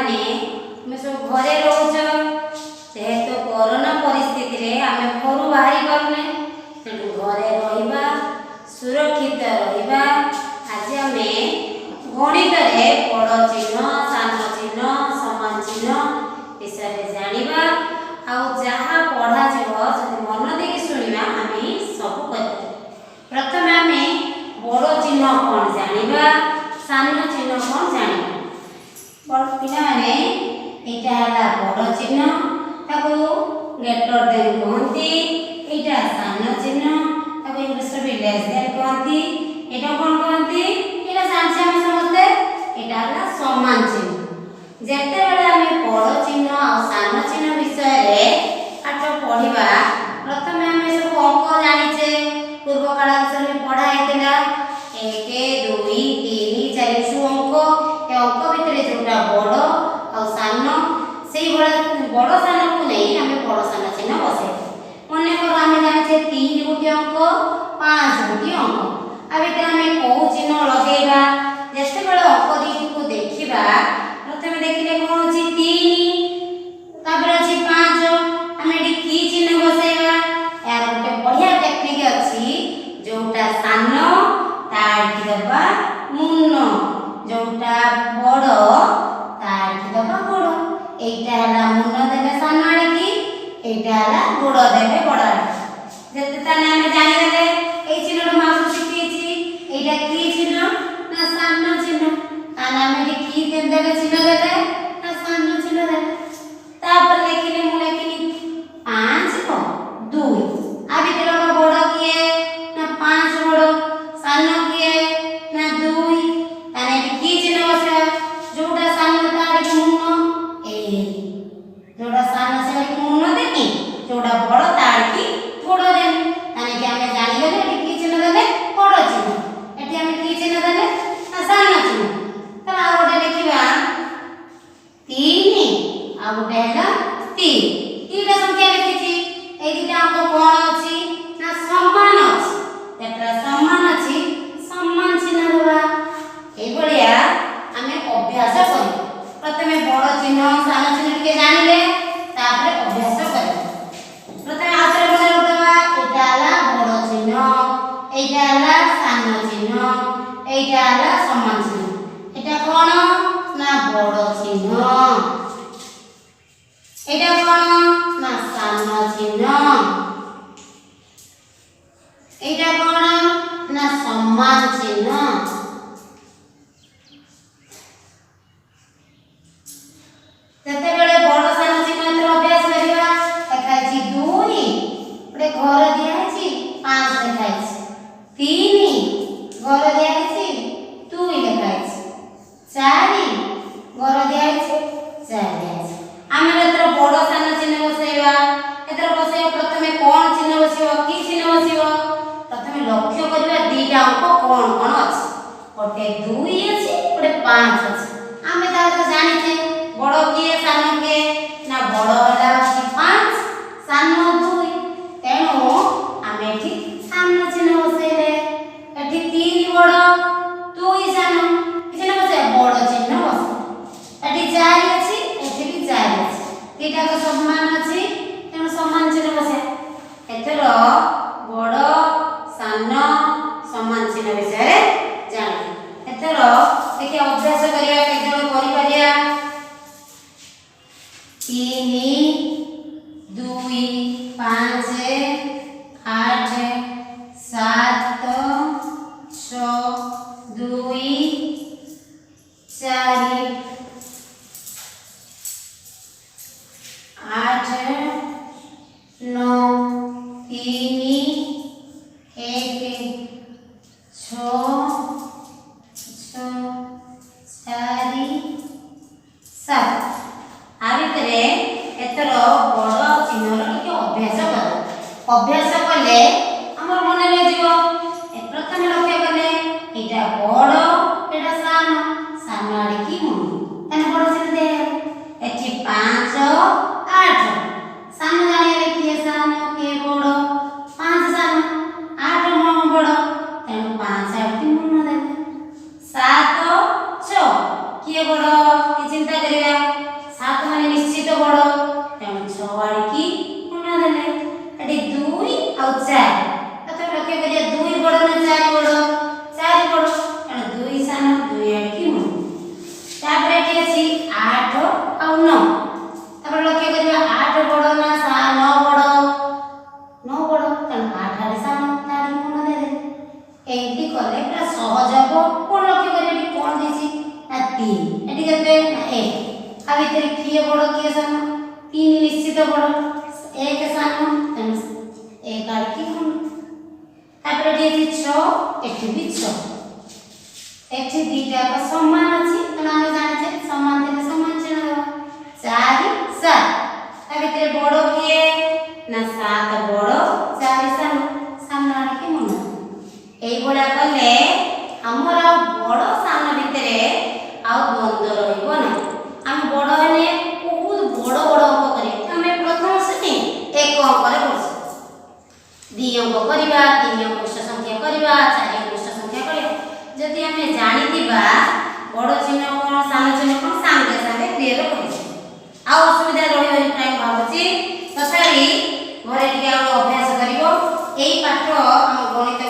ପିଲାମାନେ, ତୁମେ ସବୁ ଘରେ ରହୁଛ। ଯେହେତୁ କରୋନା ପରିସ୍ଥିତିରେ ଆମେ ଘରୁ ବାହାରି ପାରୁନେ, ତେଣୁ ଘରେ ରହିବା, ସୁରକ୍ଷିତ ରହିବା। ଆଜି ଆମେ ଗଣିତରେ ବଡ଼ ଚିହ୍ନ, ସାନ ଚିହ୍ନ, ସମାନ ଚିହ୍ନ ବିଷୟରେ ଜାଣିବା। ଆଉ ଯାହା ପଢ଼ାଯିବ, ଯଦି ମନ ଦେଇକି ଶୁଣିବା, ଆମେ ସବୁ କରିପାରିବା। ପ୍ରଥମେ ଆମେ ବଡ଼ ଚିହ୍ନ କ'ଣ ଜାଣିବା, ସାନ ଚିହ୍ନ କ'ଣ ଜାଣିବା। ବଡ଼ ପିଲାମାନେ, ଏଇଟା ହେଲା ବଡ଼ ଚିହ୍ନ, ତାକୁ ଗ୍ରେଟର ଦେନ୍ କୁହନ୍ତି। ଏଇଟା ସାନ ଚିହ୍ନ, ତାକୁ ଇଂଲିଶରେ ବି ଲେସ୍ ଦେନ୍ କୁହନ୍ତି। ଏଇଟା କ'ଣ କୁହନ୍ତି? ଏଇଟା ଜାଣିଛେ ଆମେ ସମସ୍ତେ, ଏଇଟା ହେଲା ସମାନ ଚିହ୍ନ। ଯେତେବେଳେ ଆମେ ବଡ଼ ଚିହ୍ନ ଆଉ ସାନ ଚିହ୍ନ ବିଷୟରେ ପାଠ ପଢ଼ିବା, ପ୍ରଥମେ ଆମେ ସବୁ ଅଙ୍କ ଜାଣିଛେ। ପୂର୍ବ କାଳାଂଶରେ ବି ପଢ଼ା ହେଇଥିଲା, 1, 2, 3, 4 ସବୁ ଅଙ୍କ। ଏ ଅଙ୍କ ଭିତରେ ଯୋଉଟା ବଡ଼ ଆଉ ସାନ, ସେଇଭଳିଆ ବଡ଼ ସାନକୁ ନେଇ ଆମେ ବଡ଼ ସାନ ଚିହ୍ନ ବସେଇବା। ମନେକର ଆମେ ଜାଣିଛେ 3 ଗୋଟିଏ ଅଙ୍କ, 5 ଗୋଟିଏ ଅଙ୍କ, ଆ ଭିତରେ ଆମେ କୋଉ ଚିହ୍ନ ଲଗେଇବା? ଯେତେବେଳେ ଅଙ୍କ ଦୁଇଟିକୁ ଦେଖିବା, ପ୍ରଥମେ ଦେଖିଲେ କ'ଣ ଅଛି? 3, ତାପରେ ଅଛି 5। ଆମେ ଏଠି କି ଚିହ୍ନ ବସେଇବା? ଏହାର ଗୋଟେ ବଢ଼ିଆ ଟେକ୍ନିକ୍ ଅଛି। ଯୋଉଟା ସାନ, ତା ଏଠି ଦେବା ମୁନ, ଯୋଉଟା ବଡ଼, ତା ଏଠି ଦେବା ଗୋଡ଼। ଏଇଟା ହେଲା ମୁନ ଦେଲେ ସାନ ଆଣିକି, ଏଇଟା ହେଲା ଗୋଡ଼ ଦେଲେ ବଡ଼ ଆଣିକି। ଯେତେ ତାହେଲେ ଆମେ ଜାଣିଗଲେ, ଏଇ ଚିହ୍ନଟା ମୁଁ ଆଗରୁ ଶିଖେଇଛି। ଏଇଟା କି ଚିହ୍ନ ନା ସାନ ଚିହ୍ନ। ତାହେଲେ ଆମେ ଏଠି କି ଦେଲେ, ଚିହ୍ନ ଦେଲେ ନା ସାନ ଚିହ୍ନ ଦେଲେ। ତାପରେ ଲେଖିଲି, ମୁଁ ଲେଖିଲି 5, 2। ଆ ଭିତରେ ବଡ଼ କିଏ ନା 5 ବଡ଼, ସାନ କିଏ ନା 2। ତାହେଲେ ଏଠି କି ଚିହ୍ନ ବସେଇବା? ଯୋଉଟା ସାନ, ତା ଆଡ଼ିକି ମୁନ। ଏଇ ଯୋଉଟା ସାନ, ସେ ଆଡ଼ିକି ମୁନ ଦେନି, ଯୋଉଟା ବଡ଼, ତା ଆଡ଼ିକି ଗୋଡ଼ ଦେନି। ତାହେଲେ ଏଠି ଆମେ ଜାଣିଗଲେ, ଏଠି କି ଚିହ୍ନ ଦେଲେ? ବଡ଼ ଚିହ୍ନ। ଏଠି ଆମେ କି ଚିହ୍ନ ଦେଲେ ନା ସାନ ଚିହ୍ନ। ତାହେଲେ ଆଉ ଗୋଟେ ଲେଖିବା, 3 ଆଉ ଗୋଟେ ହେଲା 3। ଦିଟା ସଂଖ୍ୟା ଲେଖିଛି। ଏଇ ଦିଟା ଅଙ୍କ କ'ଣ ଅଛି ନା ସମାନ ଅଛି। ଯେତେବେଳେ ସମାନ ଅଛି, ସମାନ ଚିହ୍ନ ଦେବା। ଏଇଭଳିଆ ଆମେ ଅଭ୍ୟାସ କରିବା। ପ୍ରଥମେ ବଡ଼ ଚିହ୍ନ, ସାନ ଚିହ୍ନ ଟିକେ ଜାଣିଲେ, ତାପରେ ଅଭ୍ୟାସ କରିବା। ପ୍ରଥମେ ଆଉ ଥରେ ମନେ ରଖିଦେବା। ଏଇଟା ହେଲା ବଡ଼ ଚିହ୍ନ, ଏଇଟା ହେଲା ସାନ ଚିହ୍ନ, ଏଇଟା ହେଲା ସମାନ ଚିହ୍ନ। ଏଇଟା କ'ଣ ନା ବଡ଼ ଚିହ୍ନ। ଏଇଟା କ'ଣ ନା ସାନ ଚିହ୍ନ। ଏଇଟା କ'ଣ ନା ସମାନ ଚିହ୍ନ। ଯେତେବେଳେ ବଡ଼ ସାନ ଚିହ୍ନ ଏଥର ଅଭ୍ୟାସ କରିବା, ଲେଖା ହେଇଛି 2, ଗୋଟେ ଘର ଦିଆହେଇଛି, 5 ଲେଖା ହେଇଛି। 3, ଘର ଦିଆହେଇଛି, 2 ଲେଖା ହେଇଛି। 4, ଘର ଦିଆହେଇଛି, 4 ଦିଆହେଇଛି। ଆମେ ଏଥର ବଡ଼ ସାନ ଚିହ୍ନ ବସେଇବା। ଏଥର ବସେଇବା, ପ୍ରଥମେ କ'ଣ ଚିହ୍ନ ବସିବ? କି ଚିହ୍ନ ବସିବ? ପ୍ରଥମେ ଲକ୍ଷ୍ୟ କରିବା ଦିଟା ଅଙ୍କ କ'ଣ କ'ଣ ଅଛି। ଗୋଟେ 2 ଅଛି, ଗୋଟେ 5 ଅଛି। ଆମେ ତାହେଲେ ତ ଜାଣିଛେ ବଡ଼ କିଏ, ସାନ କିଏ। ନା ବଡ଼ ହେଲା ହେଉଛି 5, ସାନ 2। ତେଣୁ ଆମେ ଏଠି ସାନ ଚିହ୍ନ ବସେଇଲେ। ଏଠି 3 ବଡ଼, 2 ସାନ, ଚିହ୍ନ ବସେଇବା, ବଡ଼ ଚିହ୍ନ ବସେଇବା। ଏଠି 4 ଅଛି, ଏଠି ବି 4 ଅଛି, ଦିଟାକ ସମାନ ଅଛି, ତେଣୁ ସମାନ ଚିହ୍ନ ବସେଇବା। ଏଥର ବଡ଼, ସାନ, ସମାନ ଚିହ୍ନ ବିଷୟରେ ଜାଣିବା। ଏଥର ଦେଖିବା, ଅଭ୍ୟାସ କରିବା, କେତେ ଜଣ କରିପାରିବା। 3, 2, 5, 8, 7, 6, 2, 4, 8, 9, 3, 1, 6, 6, 4, 7। ଆ ଭିତରେ ଏଥର ବଡ଼ ଚିହ୍ନର ଟିକେ ଅଭ୍ୟାସ କର। ଅଭ୍ୟାସ କଲେ ଆମର ମନେ ରହିଯିବ। ପ୍ରଥମେ ଲକ୍ଷ୍ୟ କଲେ, ଏଇଟା ବଡ଼, ଏଇଟା ସାନ, ସାନ ଆଡ଼ିକି ମୁନ, ତାହେଲେ ବଡ଼ ଚିହ୍ନ ଦିଆଗଲା। ଏଠି 5, 8, ସାନ ଜାଣିଗଲେ କିଏ ସାନ, କିଏ ବଡ଼। 5 ସାନ, 8 ବଡ଼, ତେଣୁ 5 ଆଡ଼ିକି ମୁନ ଦେଲେ। 7, 6, କିଏ ବଡ଼? ଚିନ୍ତା କରିବା। ଆ ଭିତରେ କିଏ ବଡ଼, କିଏ ସାନ? ତିନି ନିଶ୍ଚିତ ବଡ଼, ଏକ ସାନ, ତେଣୁ ଏକ ଆଡ଼ିକି ଖଣ୍ଡ। ତାପରେ ଏଠି ଅଛି 6, ଏଠି ବି 6। ଏଠି ଦୁଇଟା ଯାକ ସମାନ ଅଛି, ତେଣୁ ଆମେ ଜାଣିଛେ ସମାନ ଥିଲେ ସମାନ ଚିହ୍ନ ଦେବା। 4, 7, ତା ଭିତରେ ବଡ଼ କିଏ ନା 7 ବଡ଼, 4 ସାନ, ସାନ ଆଡ଼ିକି ମୁଣ୍ଡ। ଏଇଭଳିଆ କଲେ ଆମର ଆଉ ବଡ଼ ସାନ ଭିତରେ ଆଉ ଦ୍ୱନ୍ଦ୍ୱ ରହିବ ନାହିଁ। ଆମେ ବଡ଼ ହେଲେ ବହୁତ ବଡ଼ ବଡ଼ ଅଙ୍କ କରିବା। ଆମେ ପ୍ରଥମ ଶ୍ରେଣୀ ଏକ ଅଙ୍କରେ କରୁଛେ, ଦୁଇ ଅଙ୍କ କରିବା, ତିନି ଅଙ୍କ ସଂଖ୍ୟା କରିବା, ଚାରି ଅଙ୍କ ସଂଖ୍ୟା କରିବା। ଯଦି ଆମେ ଜାଣିଥିବା ବଡ଼ ଚିହ୍ନ କ'ଣ, ସାନ ଚିହ୍ନ କ'ଣ, ସାଙ୍ଗେ ସାଙ୍ଗେ କ୍ଲିୟର କରିଯିବ, ଆଉ ଅସୁବିଧା ରହିବନି ପ୍ରାୟ ମୁଁ ଭାବୁଛି। ତଥାପି ଘରେ ଟିକେ ଆଉ ଅଭ୍ୟାସ କରିବ। ଏଇ ପାଠ ଆମ ଗଣିତ